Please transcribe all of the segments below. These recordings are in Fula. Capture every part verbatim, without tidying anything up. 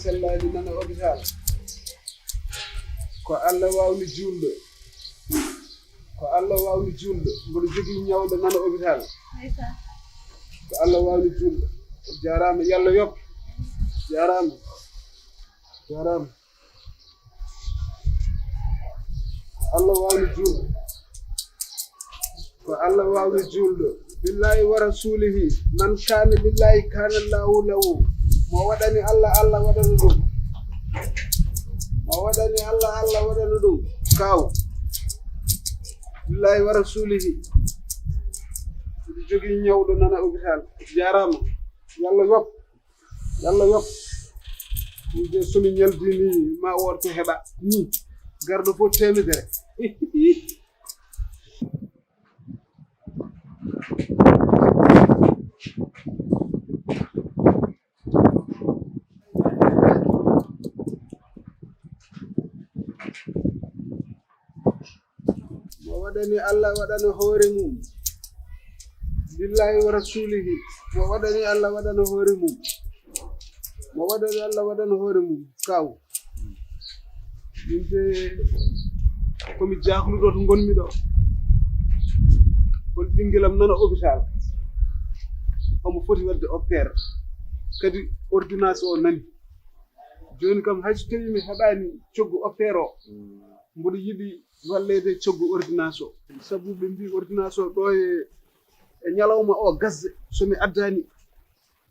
Sellaani nana hôpital. Ko Allah waawni juulɗo. Ko Allah waawni juulɗo. Mboɗo jogii ñawɗo nana hôpital. Ko Allah waawni juulɗo. Jaaraama, Yalla yoɓ. Jaaraama. Jaaraama. Allah waawni juulɗo. Ko Allah waawni juulɗo. Billahi wa rasulihi. Man kana lillahi kana Allahu lahu. Mo waɗani Allah, Allah waɗana ɗum. Mo waɗani Allah, Allah waɗana ɗum. Kaw. Billahi wa rasulihi. Mboɗo jogii ñawɗo nana hôpital. Jaaraama. Yalla yoɓ. Yalla yoɓ. Min de, so mi ñaldii ni, ma wood ko heɓa. Ni. Garɗo fof teemedere. Mo waɗani Allah waɗana hoore mum. Billahi wa rasulihi. Mo waɗani Allah waɗana hoore mum. Mo waɗani Allah waɗana hoore mum. Kaw. Min de, ko mi jaakluɗo to ngonmi ɗo. Hol ɓinngel am nana hôpital. Omo foti waɗde opéré. Kadi ordonnance o nani. Jooni kam, hay so tawii mi heɓaani coggu opéré o, mboɗo yiɗi walleede coggu ordonnance o. Sabu ɓe mbii ordonnance o ɗo e, e ñalawma o gasde, so mi addaani,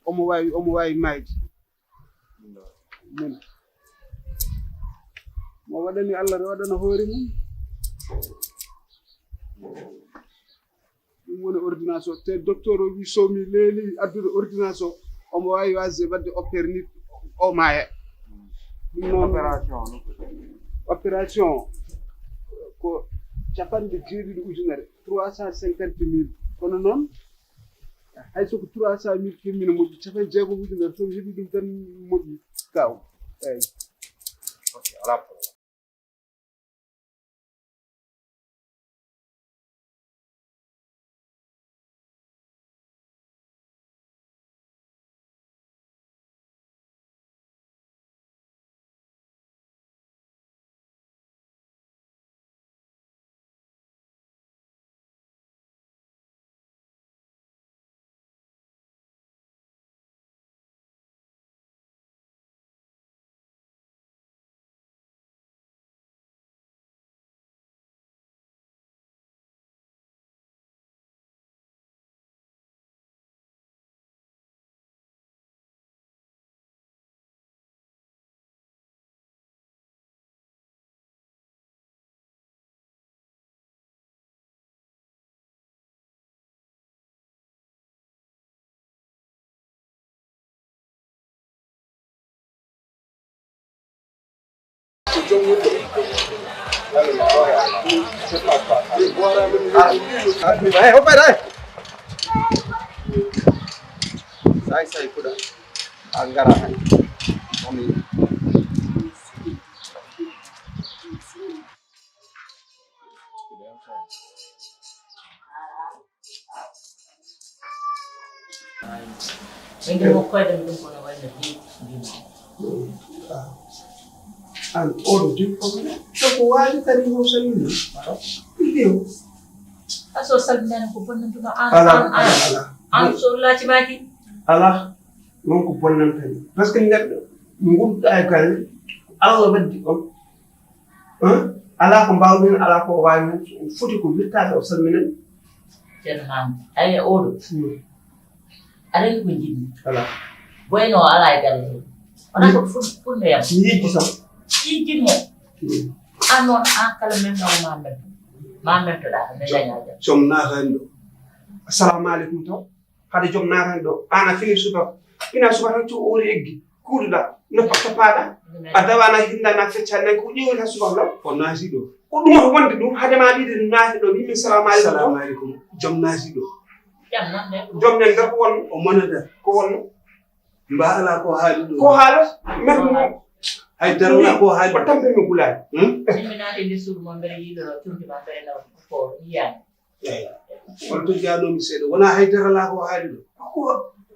omo waawi, omo waawi maayde. Min. Mo waɗani Allah, waɗana hoore mum. Ɗum woni ordonnance o. Te docteur o wi so mi leeli addude ordonnance o, omo waawi waasde waɗde opéré ni o maaya. Ɗum noon, opération o ko capanɗe jeeɗiɗi ujunere, trois cent cinquante mille. Kono noon, hay so ko trois cent mille keɓmi no moƴƴi, capanɗe jeegom ujunere, so mi heɓi ɗum tan moƴƴi, kaw. Eeyi. Ay, hoppay, ay. Say, say, kuɗa. A ngara hay. Ami. Min de mo koyɗen ɗum kono wayno deep ndima. An oɗo debbo ko waali kadi mo salmini. Lew. Aso salminani ko bonnantuma an. Ala, an, an, ala, ala. An so laaci maki. Ala. Non ko bonnantani. Parce que neɗɗo ngudduɗa e galle, Allah waddi on. Hein? Ala ko mbawmi, ala ko wawi. Foti ko wirtaade o salminan. Ceerno Mamadou, ay oɗo. Hmm. Aɗa anndi ko njiɗmi? Ala. Boyno o ala e galle he. Wona ko ful-, fulɓe yam. Mi yejji tan. Yejjinmo. Hmm. An noon, an kala memɗo o ma memɗo. Ma memɗoɗa ko min daña jam. Joom naatani ɗo. Assalamu aleykum taw. Hade joom naatani ɗo. An a fini suka. Ina suka tan to ori eggi. Kuuduɗa. No paɗɗo paɗa. A dawana hinda na fecca nan ko ƴeewata suka ɗo. Ko naati ɗo. Ko ɗum wonde ɗum hade ma ɗiɗi naati ɗo. Min salamu aleykum. Salamu aleykum. Joom naati ɗo. Jam nan de. Joom nan der ko wonno. O monata. Ko wonno. Mba ala ko haali ɗo. Ko haala? Men ko mo. Hay dara wala ko haali. Ko tampe mi gulaani. Hmm? Min mi naati e nder suudu mon, mbeɗa yiiloro turki ma, mbeɗa nawa ko yiyaani. Eyi. On to jaanoomi seeɗa. Wona hay dara la ko haali ɗo. Ko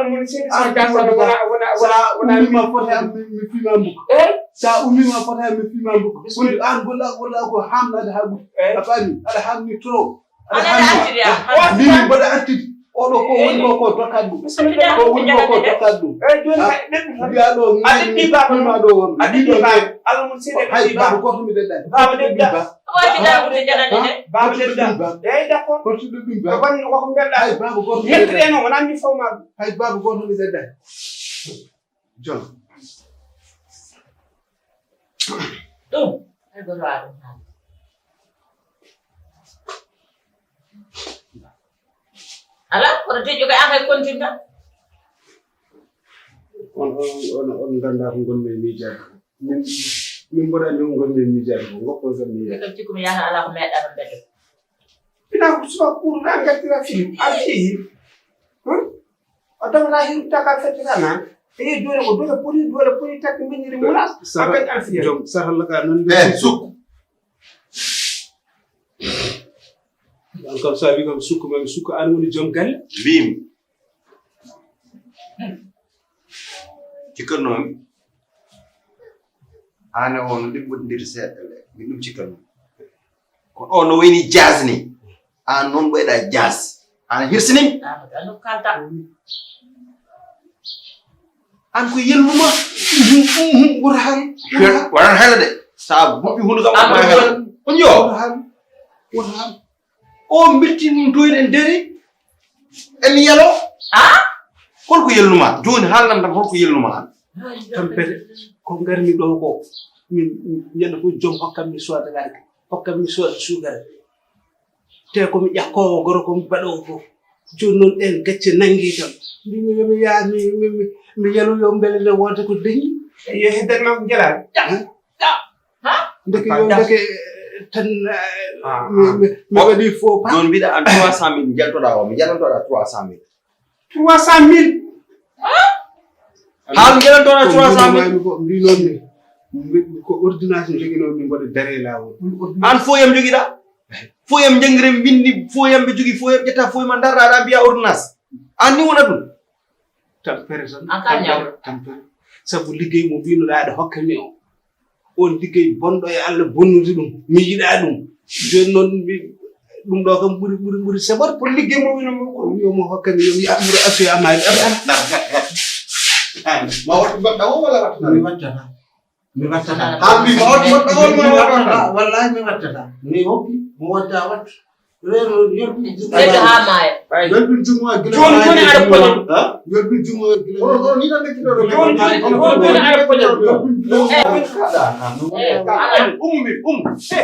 Allah moni seeɗa. Sa ummiima fota am mi fiima mbuk. Sa ummiima fota am mi fiima mbuk. Wonde aan golla golla ko hamnade ha ɓuri. A faami? Aɗa hamni trop. Aɗa hamni. Min mboɗa artidi. Oɗo ko woni ko ko tokkat ɗum. Ko woni ko ko tokkat ɗum. Mbiya ɗo ngima ɗo won. Hay baaba goto mi ɗeɗɗani. Baaba ɗeɗɗa. Baaba ɗeɗɗa. Eyi, d'accord. Kortuɗo ɗum ba. Hay baaba goto mi ɗeɗɗani. Mettuɗeno wona mi fawma ɗum. Hay baaba goto mi ɗeɗɗani. Jon. Ɗum. Hay goto wawa ɗum haalde. Ala koto deƴƴo kay an kay kontinta. On on on on ganda ko gonmi e miijaade. Min min mboɗa ni on gonmi e miijaade ko ngokko gam mi. Min kam cikkumi yaha ala ko meɗɗa ɗon ɓeddo. Ina ko suka kuuruɗa ngartira film a fiyi. O dogata hirtaka fettata nan. E dole ko dole poli dole poli takki mbeñiri mulas. Sara jom saralla ka nan. Eh, sukku. An kam so a wi kam sukku mami sukku an woni joom galle. Mbimi cikkatnoomi aan e on ɗiɓɓoɗindirde seeɗa le min ɗum cikkatnoomi. Ko ɗo no wayni jaas ni. Aan noon ɓeyɗa jaas. Aan hirsinimi. Aan ko yelnuma. Wota han. Waɗan hela de. Sa buɓɓi hunde kam wota han. Ko yo. Wota han. Wota han. O mbitti ɗum toyɗen deri. En yelo. A? Holko yelnuma jooni haalnan tan holko yelnuma han? Tampere ko ngarmi ɗo ko min ñande fof joom hokkammi soodagaaki hokkammi sooda suukara. Te komi ƴakkowo goro komi baɗowo fof. Jooni noon ɗeen gacce nanngii kam. Mbimi yo mi yaha mi mi mi mi yelu yo mbele ne wooda ko dañi. Yo heddan ma ko njalaa. Ndeke yo ndeke tan mi mi waɗi faux pas. Noon mbiɗa an trois cent mille njaltoɗaa o mi njaltoɗaa trois cent mille. Trois cent mille. Haa mi njaltoɗaa trois cent mille. Ko mbinoon mi ko ordonnance mi joginoo mi mboɗo dare laawol. An foyam jogiɗaa. Foyam njangre mbinndi foyam ɓe jogii foyam ƴetta foyam a ndarɗaa aɗa mbiya ordonnance. An ni wona ɗum. Tampere tan. Tampere. Sabu liggey mo mbinoɗaa aɗa hokka mi o. On liggey bonɗo e Allah bonnude ɗum mi yiɗaa ɗum. Jooni noon ɗum ɗo kam ɓuri ɓuri ɓuri sabar. Ko liggey mo wino mo ko wiyomo hokka mi yomi aɗa ɓuri asoya maari. Ma wattu baɗɗa o wala wattata mi wattata. Mi wattata. Haa mbi ma wattu baɗɗa o ma wattata. Wallahi mi wattata. Mi hokki mo watta wattu. Reeto haa maaya. Yolbin jungo ma gila. Jooni jooni aɗa poña. Yolbin jungo ma gila. Oɗo ɗo ni tan lekki ɗo. Jooni jooni jooni jooni aɗa poña. Yolbin jungo ma gila. Amadou umu mi umu.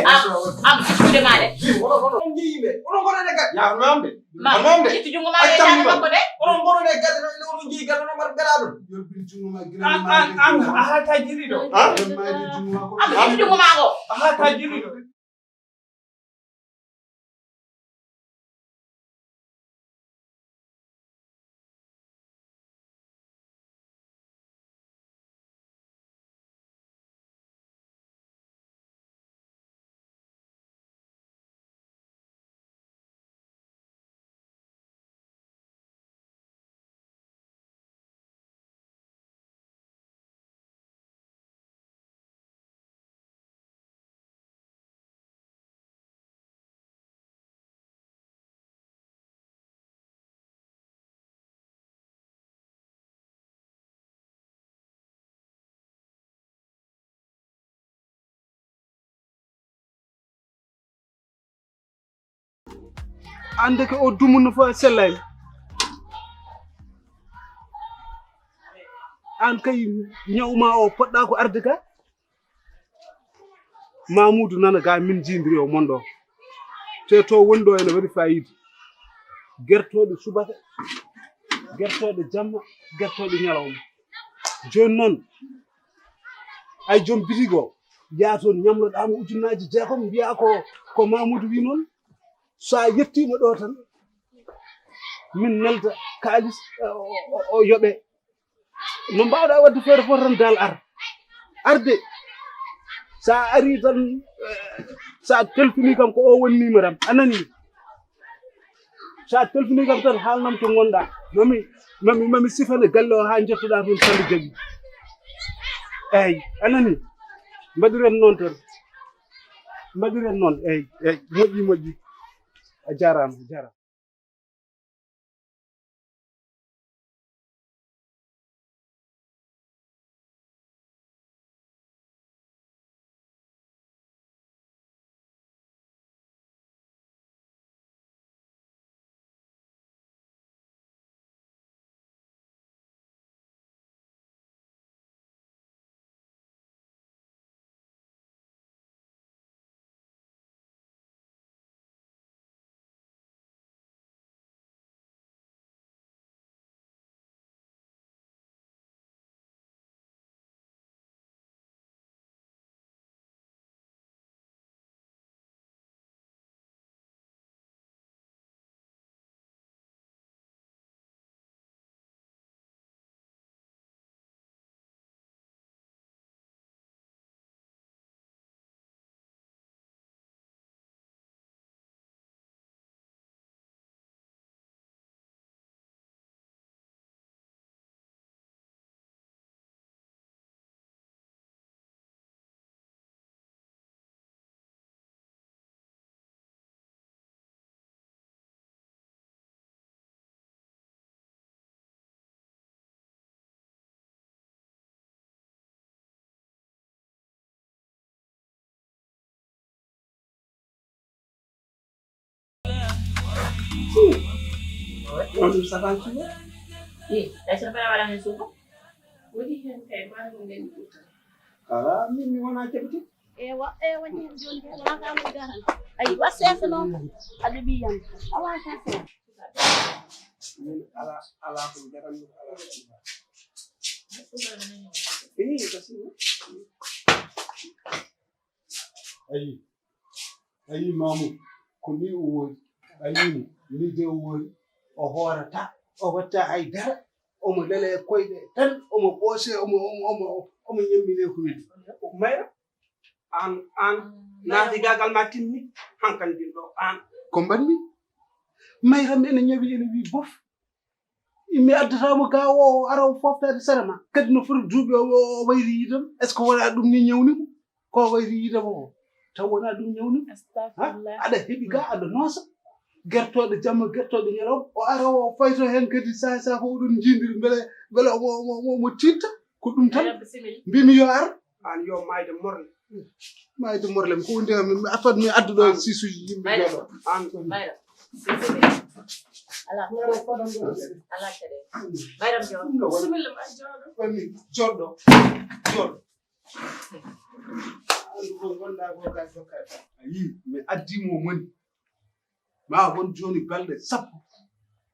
Am am ƴettude ma de. Oɗo oɗo on jeyi ɓe. Oɗo gona de gat. Ya namde. Ma ƴettu jungo ma de tan makko de. Oɗo gona de gat. Oɗo jeyi gat oɗo mar belaɗo. Yolbin jungo ma gila. An an an a halta jiri ɗo. An ƴettu jungo ma ko. Am ƴettu jungo ma ko. A halta jiri ɗo. Annde ko o dumunno fof a sellaani. Aan kay ñaw ma o poɗɗa ko arde ka. Mamoudou nana ga min jiidiri o mon ɗo. Te to woni ɗo ene waɗi fayida. Gertooɗe subaka, gertooɗe jamma, gertooɗe ñalawma. Jooni noon, ay joom bitig o, yaa toon ñamloɗaama ujunnaaji jeegom, mbiyaa ko, ko Mamoudou wi noon. So a yettiima ɗo tan, min nelda kaalis, o, o, o yoɓe. No mbaawɗa waɗde feere fof tan dal ar. Arde. So a arii tan, eh, so a telfinii kam ko o woni numéro am. A nanii? So a telfinii kam tan haalnam to ngonɗaa. Mami, mami, mami sifane galle o haa njettoɗaa toon Samba Jaaɓi. Eey, a nanii? Mbaɗiren noon tan. Mbaɗiren noon. Eey, eey, moƴƴi, moƴƴi. A jaaraama, a jaaraama. Ɗum saban cuɓe. Ɗum saban waɗa heen suuka. Woni heen kay maa ɗum nani ɓurta. Ala min mi wona jaɓite. Ewa ewa ñin joni wona ka mo garan. Ay wasese non. Ade biyam. Awa ka se. Min ala, ala ko jaranmi, ala ko. Ii, kasi. Ayi, ayi, Mamoudou, ko ni o woni. Ayi, ni de o woni. O hoorata, o watta hay dara. Omo lele e koyɗe tan, omo ɓoose, omo, omo, omo, omo ñammine ko weli. Mayra, an, an, naati gagal ma timmi, hankandi ɗo, an. Ko mbanmi? Mayra mi ene ñawi, ene wi bof. Mi addata mo ga o, o ara o foftade sara ma. Kadi no foti duuɓi o, o, o wayri yiidam. Est-ce que wona ɗum ni ñawni mo? Ko wayri yiidam o. Taw wona ɗum ñawni mo. Ha? Astagfirullah. Aɗa heɓi ga, aɗa noosa. Gertooɗo jamma, gertooɗo ñalawma. O ara o fayto heen kadi sa, sa ko oɗon jiindiri mbele, mbele omo, omo, omo, omo tiitta. Ko ɗum tan. Mayra, bisimilla. Mbimi yo ar. An yo mayde morle. Mayde morle, ko woni am, mi afat mi adduɗo sisuji yimɓe Mayra. Jooɗo. An. Mayra. Bisimilla. Ala. Ala kadi. Mayra, jooɗo. Bisimilla, ma jooɗo. Woni jooɗo. Jooɗo. An ko gonɗa ko ka jokka. Ayi, mi addi mo moni. Ma won jooni balɗe sappo.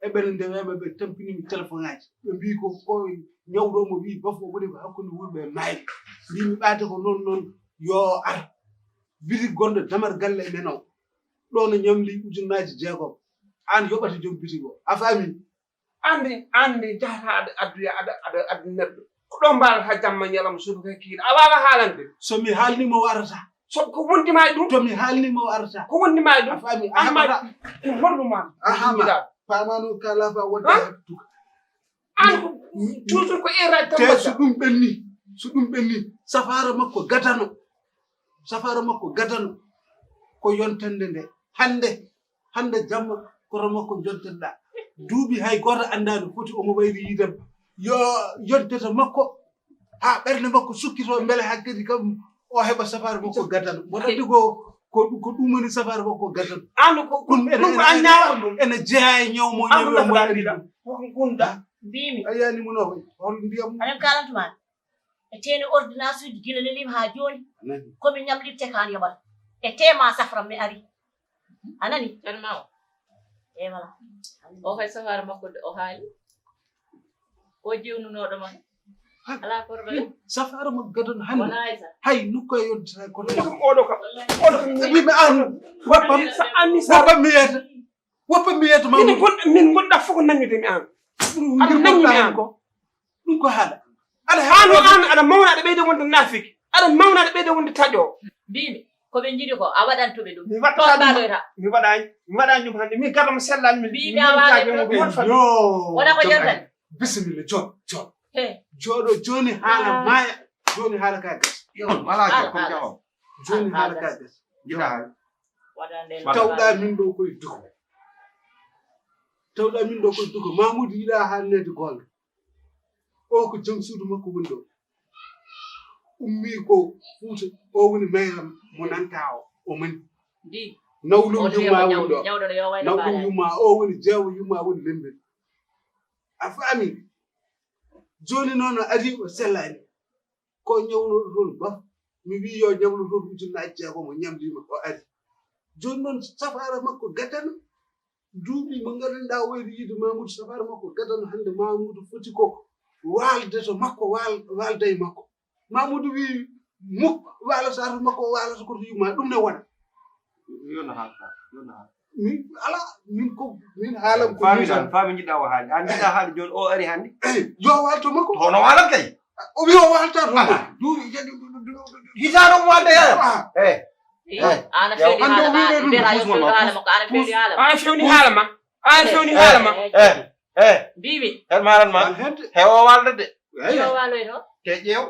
Eɓen ndeweema ɓe tampini mi telefoŋaaji. Ɓe mbii ko, ko ñawɗo mo wii bafo woni ko hakkunde wurɓe e maayɓe. Mbii mi ɓaade ko noon noon yo ar. Bitik gonɗo damar galle men o. Ɗo no ñamli ujunnaaji jeegom. Aan yoɓata joom bitik o. A faami? Anndi, anndi jahata aɗa adduya, aɗa, aɗa addu neɗɗo. Ko ɗo mbaɗata jamma ñalawma subaka kikiiɗe. A waawa haalande. So mi haalni mo o arata. So ko wondi ma e ɗum? To mi haalni mo o arata. Ko wondi ma e ɗum? A faami? An ma, a haɓata. Honɗum ma? A haɓa. Faama noon ka laafa wonde. Han? Heɓtuka. An ko toujours ko erreur tan. Te so ɗum ɓenni, so ɗum ɓenni, safaara makko gadano. Safaara makko gadano. Ko yontande nde. Hannde. Hannde jamma koto makko jontirɗa. Duuɓi hay gooto anndaani foti omo wayri yiidam. Yo yontata makko haa ɓernde makko sukkito mbele hakkadi kam o heɓa safaara makko gadano. Mboɗo anndi ko, ko, ko ɗum woni safaara makko gadano. An ko, ko ɗum ene, ɗum ko ene, annaawa ɗum. Ene jeyaa e ñaw mo ñawi mo anndi ɗum. Ko ɗum da. Mbimi. A yani mo no hol ndiyam. Aɗa kaalantuma. E teeni ordonnance uji gila leliima haa jooni. Ko mi ñamlirte kaan yoɓata. E tema safram mi ari. A nani? Tan mawa. E wala. O kay safaara makko de o haali. Ko jewnunooɗo ma. Ala problème. Safaara makko gadon hannde. Wala ay sa. Hay nokko e yonta ko. Ɗum oɗo kam. Oɗo kam. Mi, mi an. Wappa. Sa anni sa. Wappa mi yeta. Woppa mbiyata ma min gon-, min gonɗa fof ko nangude mi an. Aɗa nangi mi an. Ko ɗum ko haala. Aɗa haala an aɗa mawna aɗa ɓeyde wonde nafiki. Aɗa mawna aɗa ɓeyde wonde taƴo. Mbimi ko ɓe jiɗi ko a waɗanto ɓe ɗum. Mi waɗata ɗum. Mi waɗani, mi waɗani ɗum hannde. Min gadam sellani min. Mbimi a wawi ɗum. Yo. Wona ko jantani. Bisimilla, jooɗo, jooɗo. He. Jooɗo jooni haala maya. Jooni haala ka gas. Yo, wala ka ko jawam. Jooni haala ka gas. Yo. Tawɗa min ɗo koye duko. Tawɗa min ɗo koye duko. Mamoudou yiɗa haalneede goonga. O ko jom suudu makko woni ɗo. Ummi ko Fuuta, o woni mayram mo nanta o, o mani. Nawɗum yumma woni ɗo. Nawɗum yumma, o woni jeewo yumma woni lembe. A faami? Jooni noon o ari o sellani. Ko ñawnoɗo toon baf. Mi wii yo ñamlo toon ujunnaaji jeegom o ñamliima o ari. Jooni noon safaara makko gadano. Duuɓi mo ngannduɗaa o wayri yiide Mamoudou safaara makko gadano hannde Mamoudou foti ko waalde to makko waal-, waalda e makko. Mamoudou wii muk waalata to makko o waalata ko to yumma ɗum ne wona. Yo no haalta, yo no haalta. Min ala min ko min haalam ko faami ɗan faami jiɗɗa o haali an jiɗɗa haali jooni o ari hannde. Eyi yo waalto makko hono waalat kay. O wi o waalta to. Duuɓi jadi hitaano mo waalde yaram. Eyi ana fewni haala ma mbiyata yo fewni haala ma ana fewni haala ma ana fewni haala ma. Eyi mbimi heɗ maalan ma he o waalda de. Yo waaloy to te ƴeew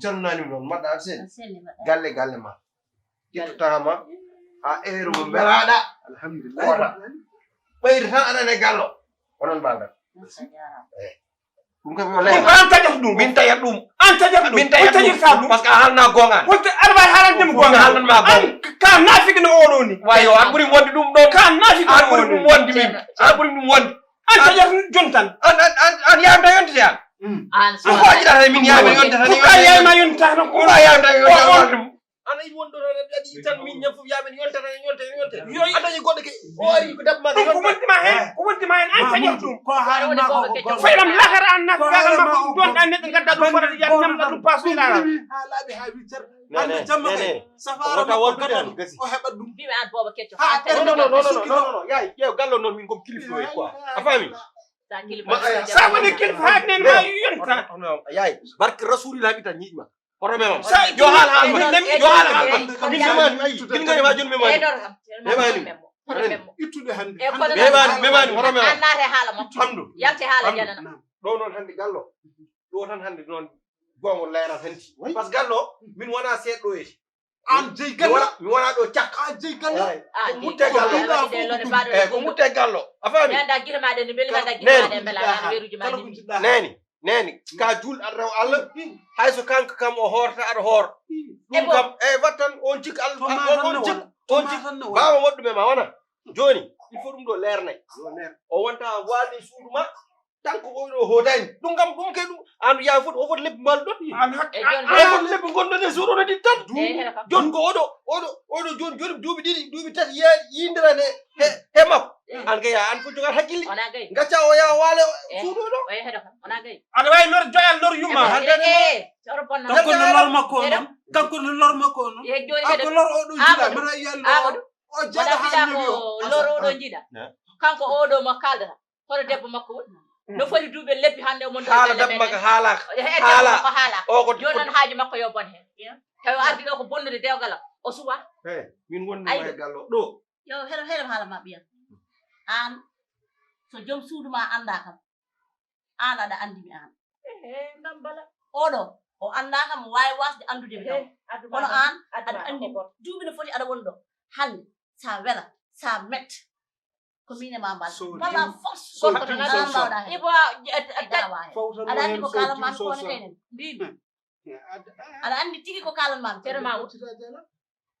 calminanima noon mbaɗɗa aɗa selli galle galle ma. Ƴettotama ha heure mo mbelaɗa. Alhamdulillah. Ɓeyde tan aɗa ene gallo onon mbaldat. Ɗum kam yo leer an taƴat ɗum min taƴat ɗum an taƴat ɗum min taƴat ɗum parce que a halna gonga. Holto aɗa wawi halande mo gonga halnan ma gonga. Ka nafiki no oɗo ni wayo an ɓuuri wonde ɗum ɗon ka nafiki an ɓuuri ɗum wonde min an ɓuuri ɗum wonde. An taƴat jontan an an an yamta yontete an. An ko ajiɗata min yamta yontete an yamta yontete an ko yamta yontete an. Ana yiɗi wonde ɗon aɗa yiɗi tan min ñam fof yaamen yonta tan yonta yonta. Yo a dañi goɗɗo ke o ari ko debbo ma ɗum ko yonta. Wonti ma hen ko wonti ma hen an taƴa ɗum. Ko haalma ko ko goto. Faylam lahara an nas gagal ma ko ɗum ɗon an neɗɗo gadda ɗum fota ya namda ɗum pasoy laara. Haalaɓe ha wi cer. Nene nene. Safara wota wontu tan gasi. O heɓat ɗum. Mbiɓe an booba kecco. Ha non non non non non yaay yew gallo non min kom kilifa e quoi. A faami? Sa kilifa sa woni kilifa ha nen ma yonta. Yaay barke rasulillah mi tan ñiƴma. Hoto memam. Yo haal haal ma. Yo haal haal ma. Min memani ayi. Kin ngari ma joni memani. Memani. Ittude hande. Memani memani hoto memam. Annate haala ma. Hamdu. Yalte haala janana. Ɗo noon hande gallo. Ɗo tan hande noon gongo leerat hande. Par ce que gallo min wona seeɗɗo e. An jeyi galle. Mi wona ɗo cakka. An jeyi galle. Ko mutte galle. Eyi ko mutte gallo. A faami? Nani nani ka juul aɗa rew Allah. Hay so kanko kam o hoorta aɗa hoor. Ɗum kam eyi wattan on jik Allah on jik on jik. Bawa woɗɗume ma wona. Joni il faut ɗum ɗo leernay. O wonta walni suudu ma. Tan ko oɗo hoodani ɗum kam ɗum kay ɗum an yaa foti o foti lebbi malu ɗon. An hakke o foti lebbi gonɗon e suudu ɗon tan. Jon ko oɗo oɗo oɗo joni joni duuɓi ɗiɗi duuɓi tati ye yindirane he he makko. An kay an foti jogat hakkille. Gacca o yaa waale suudu ɗo. Aɗa wawi lor joyal lor yumma. Kanko no lor makko o noon. Kanko no lor makko o noon. Ako lor oɗo jiɗa mata yiyal o jaɗa ha ñowi o. Lor oɗo jiɗa. Kanko oɗo mo kaldata. Hoto debbo makko woni no foti duuɓi lebbi hande o mon haala debbo makko haalaka. Haala ko haala o ko joni noon haaju makko yo bon hen. Tawi o ardi ɗo ko bonnude dewgal am o suwa. Min wonni ma e gallo ɗo. Yo heɗo heɗo haala ma ɓiyam. An so joom suudu ma anda kam. An aɗa andi mi an. Ngam bala oɗo o anda kam o wawi wasde andude mi kam. Kono an aɗa andi duuɓi no foti aɗa woni ɗo. Hande sa wela sa met. Ko min e ma mbal bala force gorko tan ala mbawɗa hen. Ibo aɗa andi ko kalan mami kone kaynen mbimi. Aɗa andi tigi ko kalan mami tere ma wuttita jala.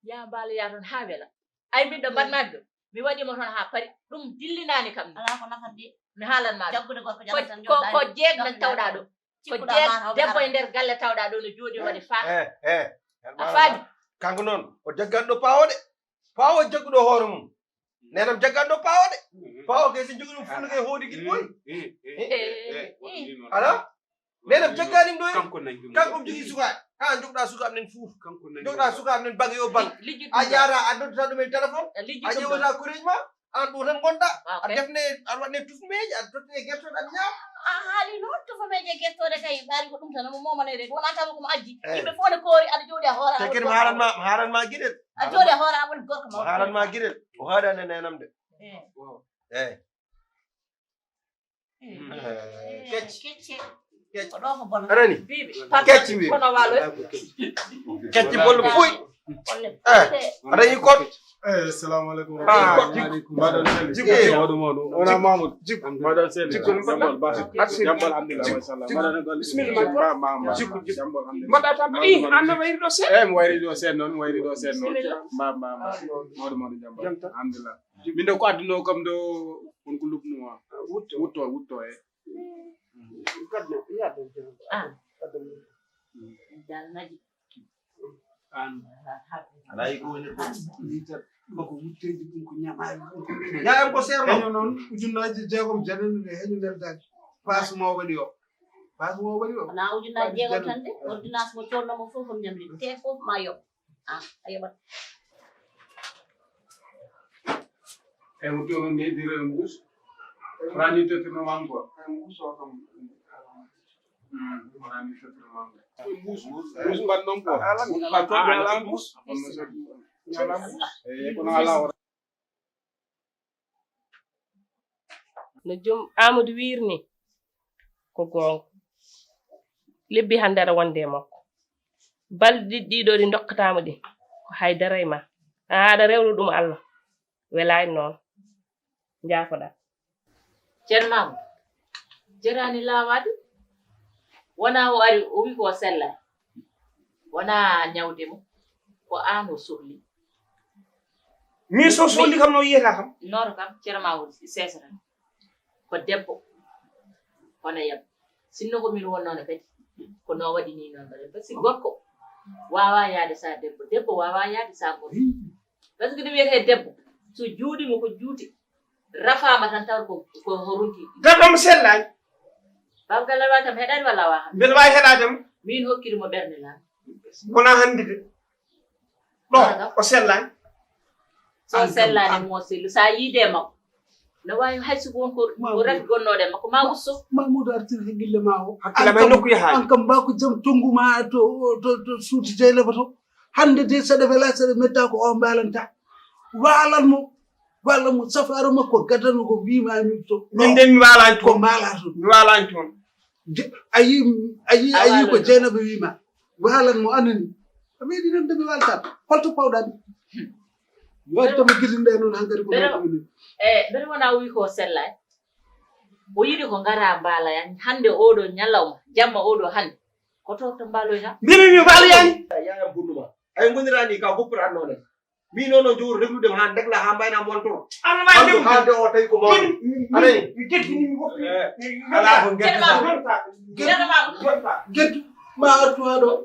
Ya mbala ya toon ha wela. Ay min ɗo mbaɗ mami ɗo mi waɗima toon ha pari. Ɗum dillinani kam ni. Ala ko nafat de. Mi haalan ma jaggude gorko jala tan ko jeeg nan tawɗa ɗo. Ko jeeg debbo e nder galle tawɗa ɗo no jooɗi waɗi fa. A faami? Kanko noon o jagganɗo pawo de. Pawo jagguɗo hoore mum. Nenam jagganɗo pawo de. Pawo kay so jogui ɗum fullo kay hoodi gil boy. Ala nenam jagganim ɗo. Kanko jogui sukaɓe ha jogɗa sukaɓe nen fof. Jogɗa sukaɓe nen bag yo bag. A jaara a noddata ɗumen téléphone. A ƴewata koreji ma. An ɗo tan gonɗa. A defne aɗa waɗne tufmeji aɗa totte e guertoɗe aɗa ñaama. A haali noon tufameji e guertoɗe kay ɓaari ko ɗum tan omo momanede wona tawa komo ajji. Yimɓe fof ne koori aɗa jooɗi a hoora. Te kadi mi haalanma mi haalanma gueɗel. A jooɗi a hoora a woni gorko ma haalanma gueɗel. O haadani e nenam de. Eyi. Kecce. Kecce ko ɗo ko bono arani. Kecce wi kono walo. Kecce bollo fuy. Aɗa yi koɗ. Assalamu aleykum. Mbaɗon sel jikko mawɗo mawɗo wona mamoud jikko mbaɗon sel jambol ba jambol alhamdulillah machallah mbaɗon golle bismillah jambol alhamdulillah mbaɗa tan i anno wayri ɗo seeɗa. Eyi mi wayri ɗo seeɗa noon mi wayri ɗo seeɗa noon. Mba mba mba mawɗo mawɗo jambol alhamdulillah. Min ɗo ko adduno kam ɗo won ko lubnuma. Wutto wutto wutto e. An dalnaji. An alaa ko woni ko wutteji ɗum ko ñamaari ɗum ko ñaam ko seerno noon. Ujunnaaji jeegom janani nde heño neldaani. Paas mo waɗi o paas mo waɗi o wona ujunnaaji jeegom tan de. Ordonnance mo coodnomo fof on ñamri te fof ma yoɓ. A a yoɓat. Eyi mo joomum neɗɗiro e mbuus. Rani tottirno ma encore. Rani tottirno ma encore. Mbuus mbuus mban noon ko. Ala mbuus. Eyi kono ala o. No joom Amadou wiiri ni ko goonga. Lebbi hannde aɗa wonde e makko. Balɗe ɗiɗi ɗiɗo ɗi ndokkataama ɗi ko hay dara e ma. Aan aɗa rewna ɗum Allah. Welaani noon. Njaafoɗaa. Ceerno Mamoudou, jaraani laawaade. Wonaa o ari o wi ko o sellaa. Wonaa ñawde mo. Ko aan o sohli. Min so sohli kam no yiyata kam. Nooto kam ceerno ma o sesata ko debbo. Hono yam sinno ko min wonnono kadi ko no waɗi ni noon mbaɗen par ce que gorko Waawaa yahde so a debbo, debbo waawaa yahde so a gorko. Par ce que ɗum wiyetee debbo, so juuɗii mo ko juuti, rafaama tan tawa ko, ko horundi. Debbo mo sellaani. Baaba Galle Laal kam heɗaani walla a waawaa? Mbeɗa waawi heɗaade mo. Miin hokkiri mo ɓernde lan. Wonaa hannde de. Ɗo, o sellaani. So o sellaani mo sellu, so a yiide e makko. No waawi hay so won ko, ko rafi gonnooɗo e makko, ma usto. Mamoudou artir hakkille ma o. Hakkille ma nokku yahaani. An kam mbaa ko jam tonngu ma to, to, to suuti Jeynaba to. Hannde de saɗa wela, saɗa metta ko o mbaalanta. Waalan mo, waalan mo safaaro makko gaddanmo ko mbiima min to. Min de mi waalaani toon. Ko mbaala toon. Mi waalaani toon. De, a yii, a yii, a yii ko Jeynaba wiima. Waalan mo anani. A meeɗi noon de mi waaltaano. Holto pawɗaa ɗum? Waɗi tama gillinɗe noon hankadi ko ɗum ɗum. E, mbeɗa wona o wi ko sellaani. O yiɗi ko ngara mbaala yan hannde oɗo ñalawma, jamma oɗo hannde. Ko to, to mbaaloyta? Mbimi mi mbaaloyaani. Yaya bonnuma. Ay ngoniraani ka goppiraanno ne. Min noon o jowru reglude ma haa ndegla haa mbayna montor. Ana wawi haalde o tawi ko mawɗo. Anani? Mi teddini mi woppi. Ala ko ngedda. Geddu ma artu haa ɗo.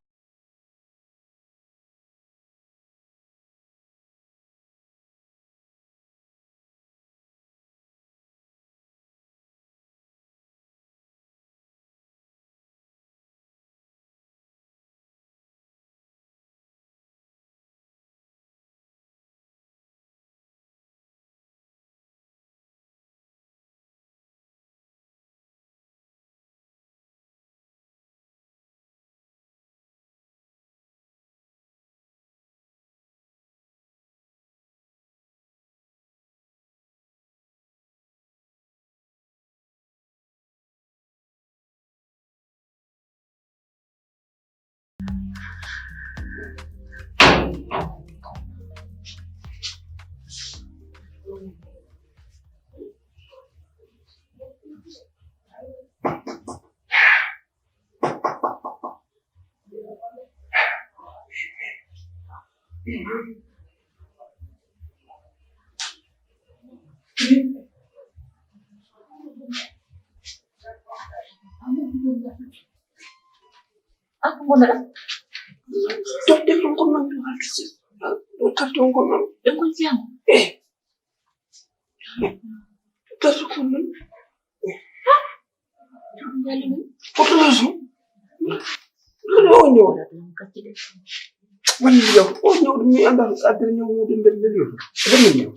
Ako mo na lang. Doktor ko non, doktor ko non. Yung kung siyang. Eh. Doktor ko non. Foto so. Ɗum o ñaw. Woni ñaw. O ñaw ɗum mi anndaa ko addere ñaw mum ɗum nder nder yo. Ɗum ñaw.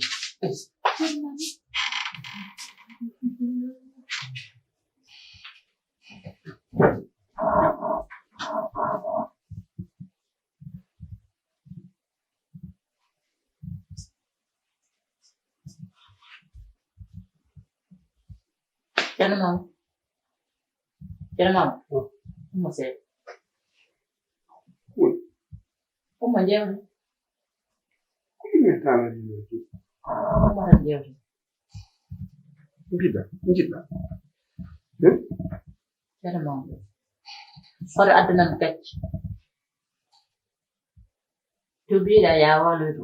Ceerno Mamadou. Ceerno Mamadou. Ummo seeɗa. Ummo jewte. Ko ɗum en taalani men ɗum? Ummo tan jewte. Mbiɗa, njiɗɗa. Hmm? Ceerno Mamadou. Hoto addanam gacce. To mbiyeɗaa yaa waaloy to,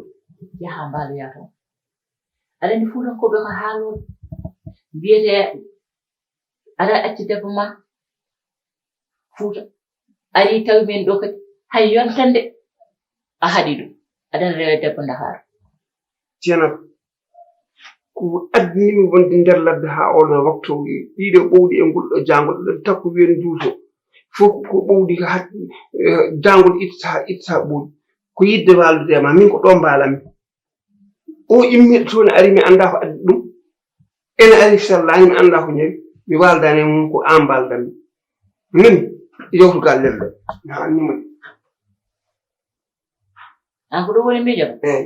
yaha mbaaloyaa toon. Aɗa anndi Fuutankooɓe ko haalooɓe. Mbiyetee aɗa acci debbo ma Fuuta. Ari tawi men ɗo kadi. Hay yontande a haɗi ɗum. Aɗa rewa debbo Ndakaaru. Ceerno, ko addini mi wonde nder ladde haa oo ɗoo waktu, ɗiɗo ɓowɗi e ngol ɗoo jaangol, ɗon takko wiyen duuso. Fof ko ɓowɗi ko hat-, eh, jaangol ittata, ittata ɓowɗi. Ko yiɗde waaldude e ma, min ko ɗo mbaalanmi. O immiiɗo toon ari, mi anndaa ko addi ɗum. Ene ari sellaani, mi anndaa ko ñawi. Mi waaldaani e mum, ko aan mbaaldanmi. Min, yawtu gal lelɗo. Mi haalni mo. Aan ko ɗum woni miijo? Eey.